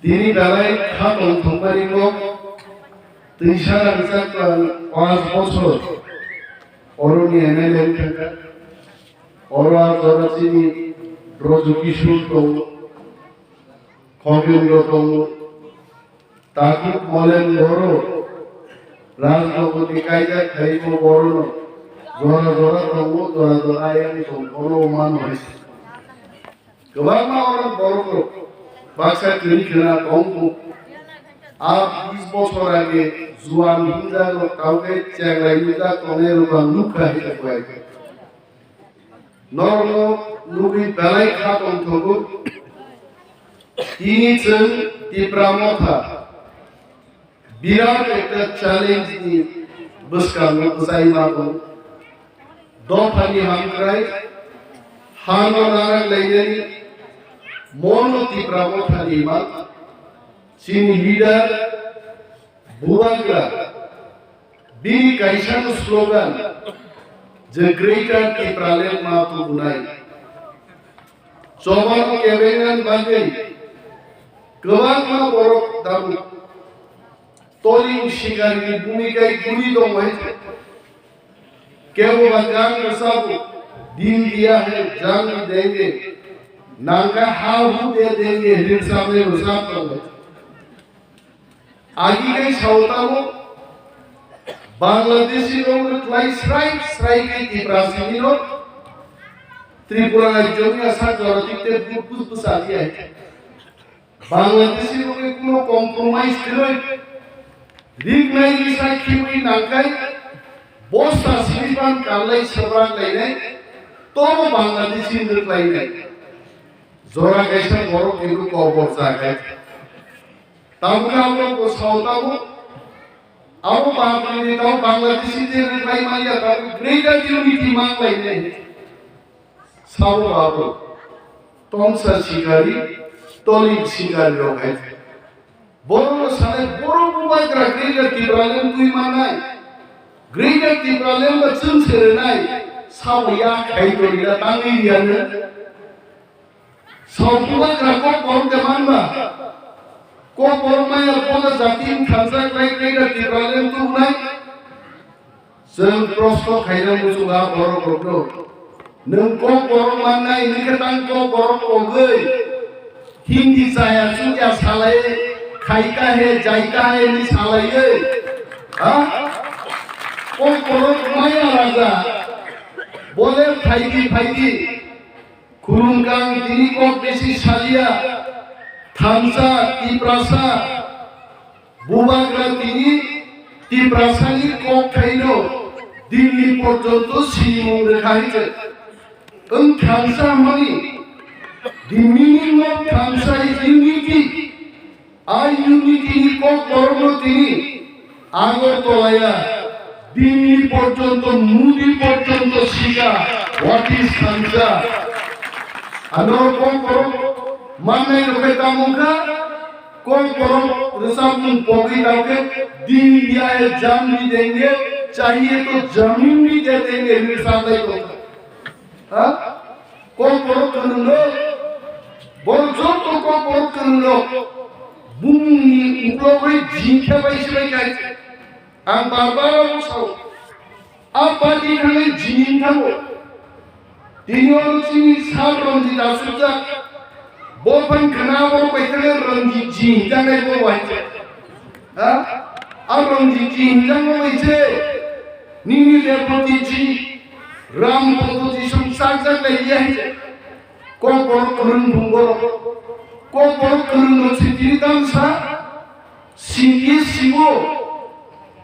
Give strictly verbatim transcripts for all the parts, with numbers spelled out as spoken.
Tini belai kha tongthokmani kok, twisa rangchak klang panch bochor oroni M L A wngkha. Oro a jora chini Brojo Kishore tongo, Khabendra tongo, Takhuk Molen Boro, Rajnogorni kaijak Thaimo Borono jora jora tongo, jora jora ayang tong, bono mano hai. Kwbangma oro borok rok baksa kwrwi khwna tong kho. A bis bochor age juan hinjak rok tawkhe chengrai hinjak tongnai rok ang nukha hai khe. Norokno nugwi belai kha tongthogo. Tini chwng Tipra Motha birat ekta challenge ni bwskango bwchai ma tong. Dophani hamkrai hano narak lainani mono Tipra Mothani ma chini leader Bubagra bini kaisa slogan je Greater Tipraland ma tubunai. Chobano kebengan bagwi kwbangma borok tabuk toling sikarni bumika guri tong hai. Kebo ba gang rwchabo, "Din diya hai jang denge, nangkha ha hu de denge," rinsamni rwchap tong hai. Agi kai sao tamo, Bangladeshi rok no klai srai srai kai Tiprasini no Tripura rajyo ni asa jora tikte bus bus bus agi ai. Bangladeshi rok ni kuno compromise kwrwi, rignai risa khiwi nangkai, bosta sinipan kanlai sabrak lainai, tobo Bangladeshi rwklainai. Jora kaisa borok ni kokborok chakai. Tabuk abo bo sao tabuk. Abo Bangladeshi, abo Bangladeshi je rwklai manya tabuk greater unity mang lainai. Sabo abo. Tongsa sikari, toling sikari rok hai. Borok no sanai, borok bubagra Greater Tipraland twi mannai. Greater Tipraland ba chwng se rwnai. Sabo ya khai tongya tangwi riyano. Sabubagra kokborok de manba. Kokborok maya bono jati wngkha khlai khlai da Tipraland tubunai. Chwng prosto khaina muchungo a borok rokno. Nwng kokborok mannai, nwng khe tang kokborok kogwi. Hindi chaya chukya salai, khaita he, jaita he ni salaiwi. Ha? Kokborok maya raja. Bole phaidi phaidi. Khulumkang tini kok besi salia, thansa, Tiprasa, bubagra tini Tiprasani kok thaino Delhi porjonto sinimung rwkha hai se. Wng thansa hwnmani, the meaning of thansa is unity. A unity ni kokborokno tini Agartala ya Delhi porjonto, Modi porjonto sika, what is thansa? Ano kokborok mannai rok khe tamo wngkha, kokborok rwchapmung pogwi tamo khe, "Din liya hai jaan bhi denge, chahiye to zameen bhi de denge," hinwi rwchaplai tongkha. Ha? Kokborok kwrwng rok, borok joto kokborok kwrwng rok, bumungni uklogwi jing khe bai se bai kai. Ang bar bar abo sao, a party thangwi jing thango. Tini oro chini sir Ranjit asukjak, bo phan khna borok bai thangwi Ranjit jing janai bo bai. Ha? A Ranjit ji hinjak no bai se, nini Reboti ji, Ram Bhakto ji song chak jak lai ya hinjak. Kokborok kwrwng bung borok. Kokborok kwrwng no sitiri tamsa, singye sibo,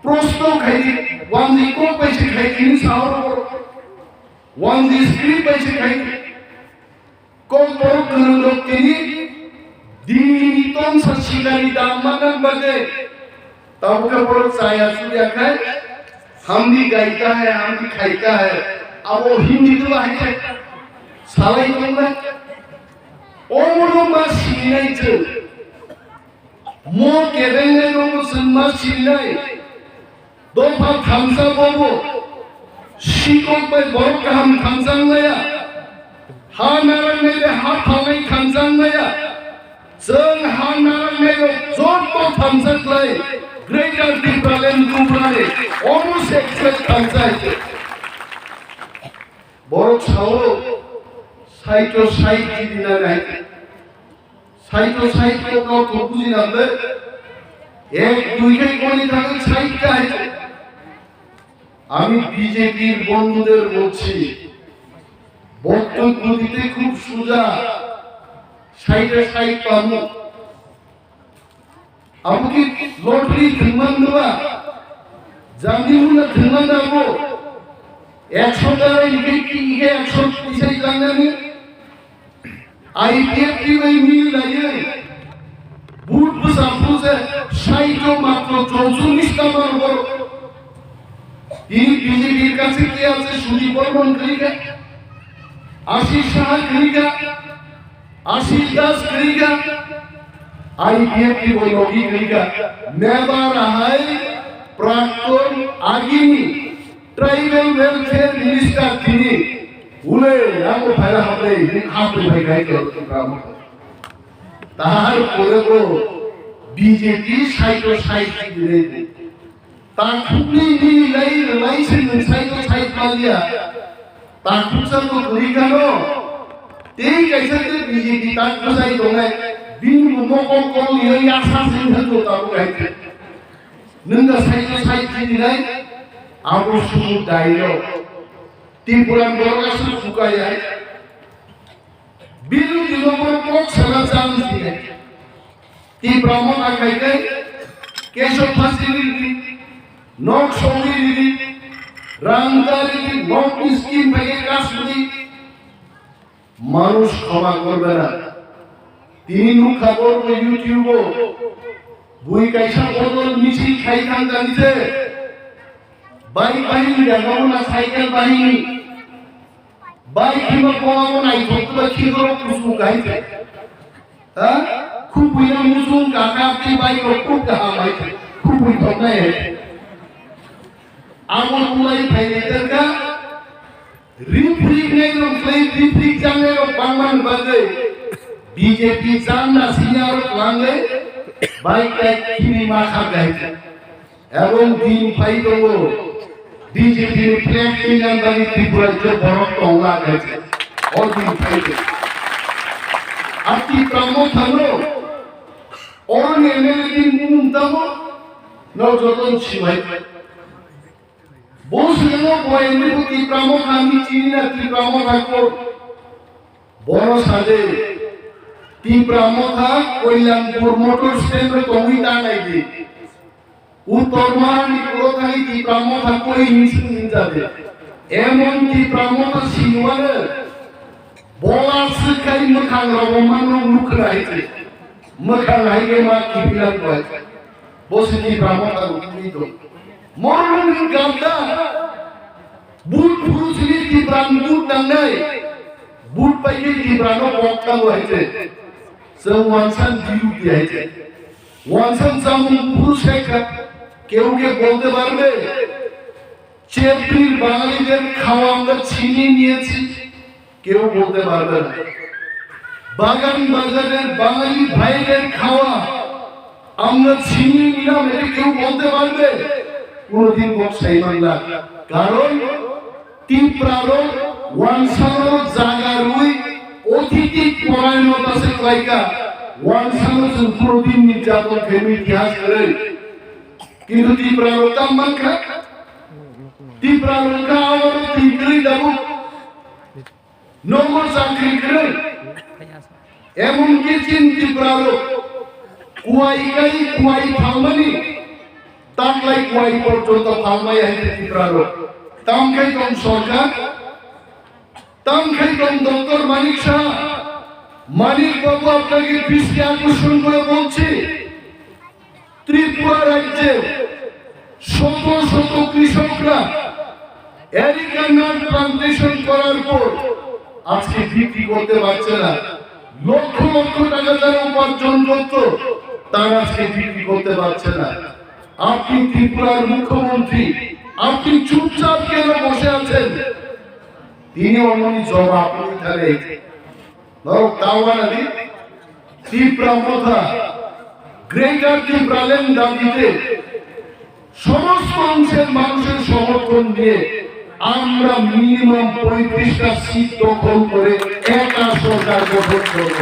prosto khaidi, wanji kok bai se khaidi ni sahor borok. Wanji script bai se khaidi. Kokborok kwrwng rok tini Delhi ni tongsa sikari dam manna bagwi tabuk khe borok chaya chuya khai, "Hum bhi gaita hai, hum bhi khaita hai," abo Hindi to bahai khai salai tongnai. Omono ma sinai chwng. Mo kebengnai rokno chwng ma sinai. Dopha thansa bobo. Sikok bai borok kaham thansa wnglaya. Ha narangnai bai ha phalnai thansa wnglaya. Chwng ha narwknairok joto thansa khlai Greater Tipraland Tripurani omo se khlai thansa. Borok sao, saito sait jidina nai. Saito sait ko kau to bujina ble. Ek dui khai koni thangwi sait kai. আমি বিজেপির বন্ধুদের বলছি, বক্তব্য দিতে খুব সোজা, সাইডে সাইড পাবো। Abo khe lottery thwngman nw ba, jani mula thwngman da bo, ekso jara ike ki ike ekso tisai jangnani, I P F T bai mili laiwi, vote bwsa phuru se saito matro chorchullis ta mano borok. Tini B J P-r kache ke ache Sudip Barman kwrwi kha, Ashish Saha kwrwi kha, Ashish Das kwrwi kha, I P F T bai logi kwrwi kha. Mebar ahai prakton agini Tribal Welfare Minister tini ule amo phaila hamle ni hapri bai gai ke Tar pore bo B J P saito sait khe dinai di. Takhukni nini lai rwlai se nwng saito sait maliya. Takhuksa to kwrwi kano. Tei kaisa khe B J P tak bwsai tongnai. Bini bo mokol kol liyo yasa sing thang to tabuk hai khe. Nwng da saito sait khe dinai. Abo subu daino. Tripura borok aswk bukaya. Biru dino borok kok sana chance diya. Tipra Motha khai khai, keso phasi ridi, nok songwi ridi, rang ta ridi, nok scheme phai khai kas ridi. Manush khoma korbe na. Tini nukha borok YouTube o. Bui kaisa bodol misil khai thang jani se. Bike bahini da, nogo na cycle bahini. Bai khima koma bo naithok ba khigoro kusu kai khe. Ha? Khubui no musung kaka ti bai rok kuk kaham bai khe. Khubui thok nai hai. Amo tulai phai ni terka. Riprik nai rok khlai riprik jang nai rok bangman bagwi. B J P jang na sinya rok langwi. Bai kai khini ma kha gai khe. Ebong din phai tongo, B J P ni flag twilang bagwi Tripura je borok tongla khe o din phai tongo. Ati tamo thano, oroni M L A din mung tamo, no joton sibai. Bo sino bo M L A Tipra Motha ni chini na Tipra Motha ko. Bono sade Tipra Motha Koilanpur motor stand ro tongwi ta nai di. Uttor Mahani puro thani Tipra Motha koi hinsing hinjade. Emon Tipra Motha sinuane bola swkai mwkhang rogo manno nukra hai se. Mwkhang hai ke ma kipilang koi. Bo se Tipra Motha rukuni do. Morung ni ganda. But phuru sini Tipra but nangnai. But pai ke Tipra no kok tango hai se. Chwng wansan diu di hai se. Wansan chamung buphuru sekha, কেউ কি বলতে পারবে? চেপড়ির বাঙালিদের খাওয়া আমরা ছিনিয়ে নিয়েছি, কেউ বলতে পারবে না। বাগান বাজারের বাঙালি ভাইদের খাওয়া আমরা ছিনিয়ে নিলাম, এটা কেউ বলতে পারবে? কোনোদিন বক্সাই বাংলা, কারণ Tiprarok wansano jaga rwi othiti porainota se klaika, wansano chwng puro din nirjaton khaimwi itihas kwrwi. Kintu Tiprarok tam mankha, Tiprarok kha oro twi kwrwi tabuk. Nogo chakri kwrwi. Emonki chini Tiprarok kuai kai kuai phalmani, taklai kuai porjonto phalmaya hai Tiprarok. Tamkhai tong sorkar, tamkhai tong Doctor Manik Saha, Manik Babu আপনাকে দৃষ্টি আকর্ষণ করে বলছি, ত্রিপুরা রাজ্যে শত শত কৃষকরা areca nut plantation করার পর আজকে বিক্রি করতে পারছে না। লক্ষ লক্ষ টাকা যারা উপার্জন করত, তারা আজকে বিক্রি করতে পারছে না। আপনি ত্রিপুরার মুখ্যমন্ত্রী, আপনি চুপচাপ কেন বসে আছেন? তিনি অমনি জবাব দিতে হবে। Norok tawana di, টিপ্রা মথা, গ্রেটার টিপ্রাল্যান্ড দাবিতে সমস্ত অংশের মানুষের সমর্থন নিয়ে আমরা মিনিমাম পঁয়ত্রিশটা সিট দখল করে একা সরকার গঠন করব।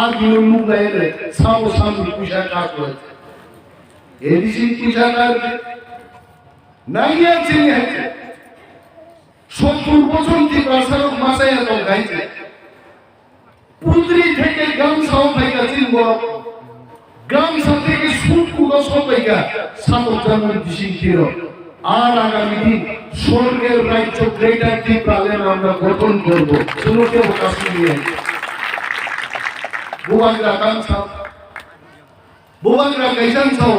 আর বিলম্ব এলে সামো সামনে পয়সা কাজ করেছে। এডিসি পয়সা কাজ নাইয়া চিনি হয়েছে। সত্তর বছর ত্রিপুরা সড়ক মাসাইয়া তো গাইছে। পুত্রি থেকে গামছাও পাইকা চিনব, গামছা থেকে সুট কুটো সব পাইকা সাতক জানুয়ারি বিশিং কিরো। আর আগামী দিন স্বর্গের রাজ্য গ্রেটার টিপ্রাল্যান্ড আমরা গঠন করব। শুনো কেউ কাশ্মীরে। বুবাগ্রা গামছা, বুবাগ্রা গাইজান ছাও,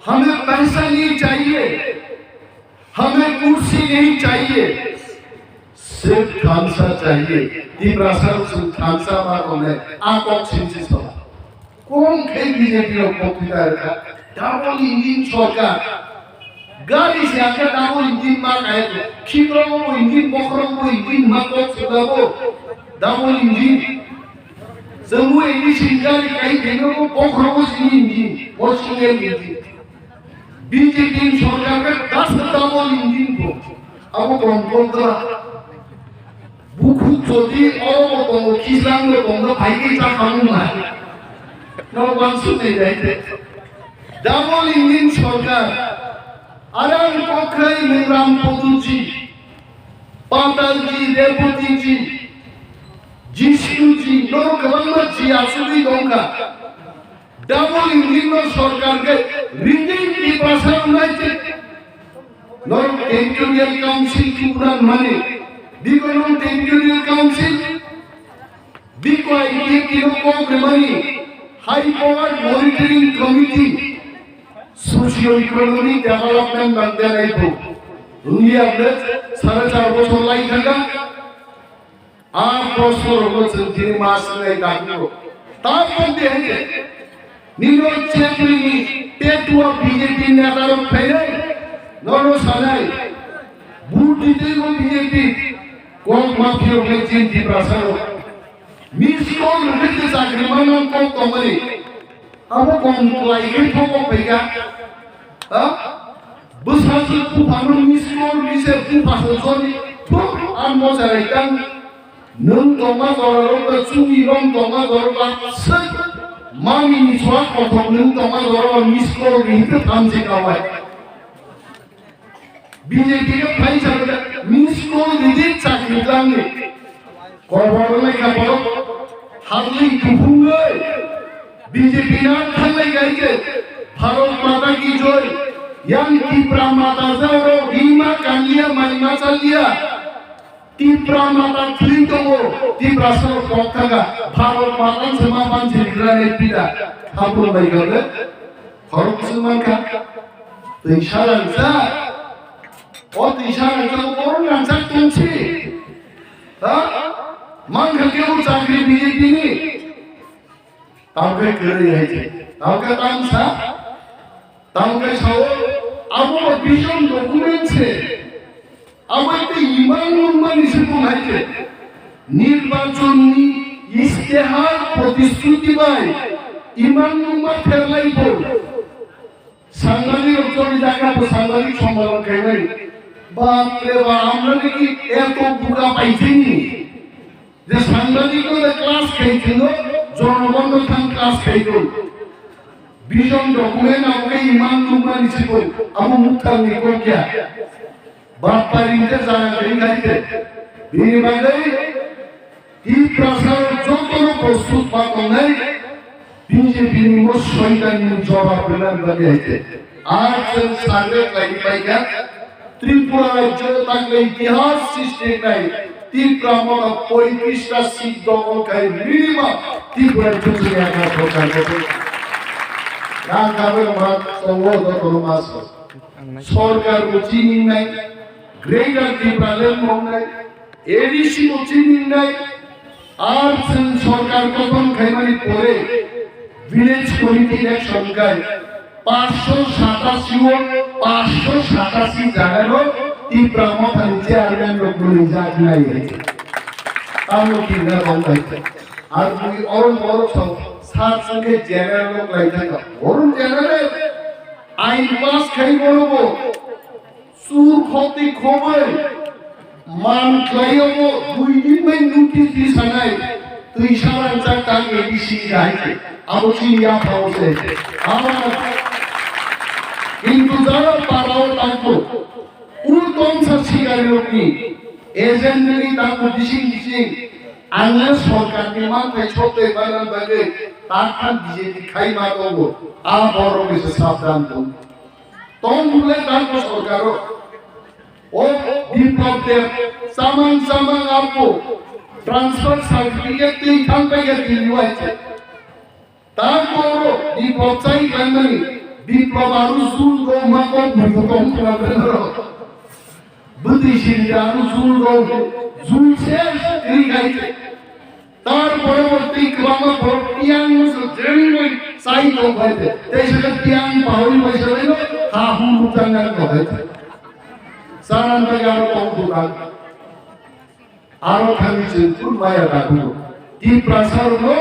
हमें पैसा नहीं चाहिए, हमें कुर्सी नहीं चाहिए, सिर्फ थामसा चाहिए। ত্রিপুরা সরকার থামসা মা কোনে আকক সিনসি সভা। কোন খেয়ে বিজেপি র বক্তৃতা এটা? ডাবল ইঞ্জিন সরকার। গাড়ি সে একটা ডাবল ইঞ্জিন মা কায় তো। ক্ষিপ্রম ইঞ্জিন, বক্রম ইঞ্জিন, মা কত সুদাবো। Double engine. Chwngwi ini singkari kai khaino bo bokhorogo sini injin, bo single injin. B J P ni sorkar khe dasa double injin bo. Abo tong tong kha. Bukhuk jodi oro bo tongo, Kislang bo tongo, phai khe cha khamu ma. No wansuk nai dai te. Double injin sorkar. Arang kokhai Ram Poduji. Patalji, Rebotiji, Jishnuji, norok kwbangma ji achugwi tongkha. Double engine no sorkar khe ringwi Tiprasa rwnai se. Norok Territorial Council tubuna mani, biko norok Territorial Council, biko I P F T no kok rwmani, High Power Monitoring Committee, Socio Economic Development nang denai bo. Wngya ble sare char bochor lai thangkha. A bochor bo chwng tini mas nai dakugo. Ta pon de hede. Nino chekri ni petua B J P neta rok phainai. Nono sanai. Vote dite bo B J P. Kok mafia rok nai chin Tiprasa rok. Miss call rwkhe je chakri manna kok tongmani. Abo kong kwlai khe thok kok phaikha. Ha? Bwsajwk buphano miss call ri se bupha sojoni thuk ang mocharai tang. Nwng tongma jorarok ba chumi rong tongma jorarok ba swk mami ni chwla kothok nwng tongma jorarok ba miss call ri hwnkhe thamchi kawai. B J P no phaisa miss call ridi chakri tlangni. Kobor lai kha borok harli kuphungwi B J P na thanglai kha khe Bharat Mata ki joy, yang Tipra Mata jaro rima kanliya mai ma chaliya. Tipra Mata thwi tongo, Tiprasa rok kok thanga, Bharat Mata se ma panchi rikra ne pida. Thakur bai kha le, khorok se man kha. Twi salang sa. O twi salang sa, o rang sa tongsi. Ha? Man kha ke o chakri B J P ni. Tamo khe kwrwi hai khe. Tamo khe tamo sa. Tamo khe sao. Abo vision document se. Abo ekta imang nungmani se tong hai khe. Nirbachon ni istehar protishruti bai imang nungma pherlai bo. Sangbadik rok choli jakha bo sangbadik sombalon khaimani. Bap re bap, amra ni ki eto buka paithini. Je sangbadik no de class khai thino, jonogon no thang class khai thun. Vision document abo khe imang nungmani sikon, abo muthang ni kokya. Bap paring te jana khe khai te. Bini bagwi Tiprasa jotono prostut ma tongnai B J P ni mo soitan ni jawab rwna bagwi hai te. Ar chwng survey khlai pai kha Tripura rajyo takle itihas srishti khlai Tipra motha poitrishta seat dokol khai minimum Tripura rajyo chini aka sorkar ko. Rang kabe ma tongo jotono ma so. Sorkar bo chini nai, Greater Tipraland mong nai, A D C bo chini nai, ar chwng sorkar gothon khaimani pore village committee election khai paanch sho satasi o paanch sho satasi jaga no Tipra mothani chairman rok bwlwi jak nai. Tamo kinna rong bai. Ar bui orom borok song sar songkhe general no klai thangkha. Orom general ain pass khai borok bo sur khoti khobai man khlai obo dui din bai notice di sanai twi saran chak tang A D C hai khe. Abo chini yaphao se. Abo kintu jara parao tangko. Ur tongsa sikari rokni agent ni tangko bising bising. Ang le sorkar ni manthai sotoi manna bagwi takhan B J P khai ma tongo. A borok ni se sabdan tong. Tong bole tangko sorkaro. O Biplab Deb samang samang apo transfer certificate twi thang pai ya Delhi wai se. Ta koro Biplab chai khlaimani, Biplab aru jul rok ma kok bujo tong khlaimani rok. Bwtwi siri aru jul rok, jul se ri khai. Tar pore bo twi kwbangma borok tiyang no se jengwi chai tong khai te. Tei se tiyang pawi bai se bai no ha hu lutang nang tong khai te. Saran bai aro tong dukan. Aro thani chwng phuru maya dakugo. Tiprasa rokno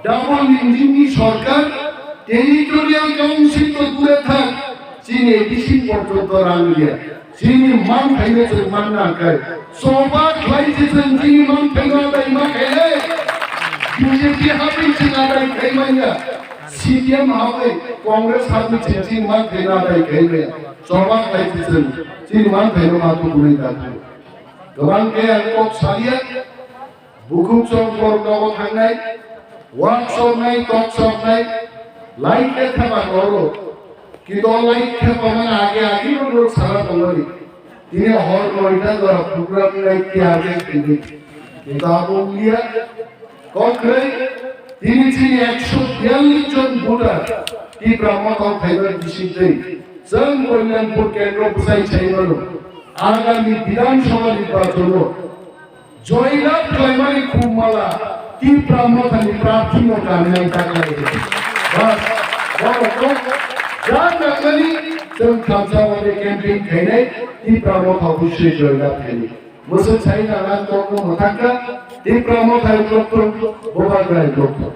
double engine ni sorkar, territorial council to dure thak, chini A D C porjonto rang liya. Chini manthaino chwng manna khe. Choba khlai se chwng chini manthaino adai ma khainai. B J P habai chwng adai khai manya. C P M habai Congress habai chwng chini manthaino adai khai manya. Choba khlai se chwng chini manthaino ma tukunai dakugo. Kwbang khe ang kok salia, bukhuk chok borok nogo thangnai, wak choknai, tok choknai, light khe thapa horo. Kintu o light thapa mani age age no borok sala tongmani. Tini hor noita jora program nai khe age tini. Kintu abo wngya, Kokroi, tini chini ekso biyallis jon voter Tipra Motha phaibar bisingtwi chwng Kalyanpur kendro bwsai sai mano. Agami Bidhan Sabha nirbachon o joy lab khlaimani khum mala Tipra Motha ni prarthi no kanai ta khlai. Bas, borok no jan nangmani chwng khamsa o campaign khainai Tipra Motha obosoi joy lab khainai. Mwswk sai nang ang tongno mwthangkha, Tipra Motha hai doktor, Bubagra hai doktor.